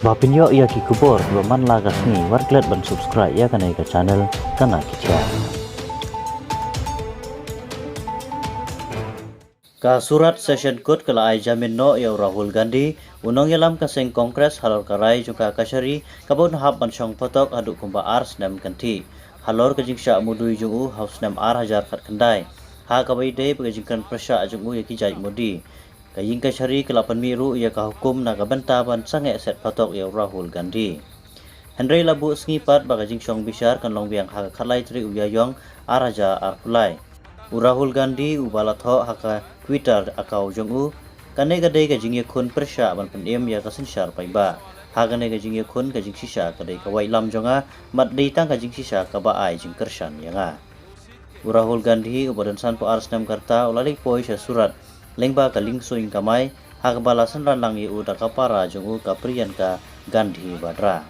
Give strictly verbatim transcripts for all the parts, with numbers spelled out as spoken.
Ba pynïoh ïa ki khubor kiba man la ka sngi, wat klet ban subscribe ïa kane ka channel Kana Ki Khia. Ka Surat Session Court ka la ai jamin noh ïa u Rahul Gandhi, u nongïalam ka seng Congress halor ka rai jong ka kashari kaba un hap ban shong patok haduh kumba ar snem kynthih, halor ka jingshah mudui jong u ha u snem ar hajar khatkhyndai, ha kaba ïadei bad ka jingkren pyrshah jong u ïa ki jait Modi. Ka ïing kashari ka la pynmih ruh ïa ka hukum na ka bynta ban sangeh set patok ïa u Rahul Gandhi. Hynrei la buh sngi pat ba ka jingshong bishar kan long biang ha ka khatlai tarik u Ïaïong ar hajar arphew lai. U Rahul Gandhi uba la thoh ha ka Twitter account jong u, kane ka dei ka jingïakhun pyrshah ban pynim ïa ka synshar paidbah. Ha kane ka jingïakhun ka jingshisha ka dei ka waitlam jong nga, bad dei tang ka jingshisha kaba ai jingkyrshan ïa nga. U Rahul Gandhi uba don sanphew ar snem ka rta u la leit poi sha Surat lyngba ka liengsuiñ kamai, ha kaba la synran lang ïa u da ka para jong u ka Priyanka Gandhi Vadra.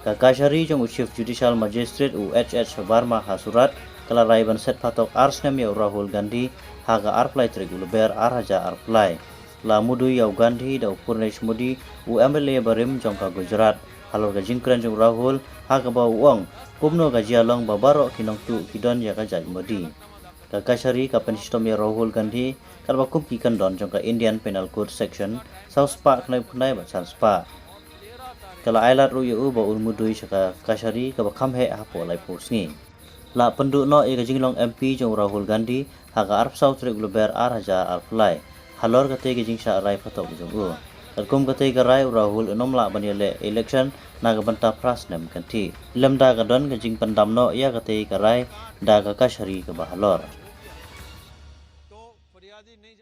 Ka kashari jong u Chief Judicial Magistrate u H H Verma ha Surat ka la rai ban set patok ar snem ïa u Rahul Gandhi ha ka arphew lai tarik u Lber ar hajar arphew lai. La mudui ïa u Gandhi da u Purnesh Modi, u M L A barim jong ka Gujarat, halor ka jingkren jong u Rahul, ha kaba u ong kumno ka jia long ba baroh ki nongtuh ki don ïa ka jait Modi. Ka kashari ka pynshitom ïa u Rahul Gandhi katba kum ki kyndon jong ka Indian Penal Code Section saw spah khyndai phew khyndai bad san spah. Ka la ailad ruh ïa u ba un mudui sha ka kashari kaba kham heh hapoh laiphew sngi. La pynduh noh ïa ka jinglong M P jong u Rahul Gandhi ha ka arphew saw tarik u Lber ar hajar arphew lai, halor katei ka jingshah rai patok jong u. Katkum katei ka rai u Rahul unym lah ban ïaleh election na ka bynta phra snem kynthih. Lymda ka don ka jingpyndam noh ïa katei ka rai da ka kashari kaba halor.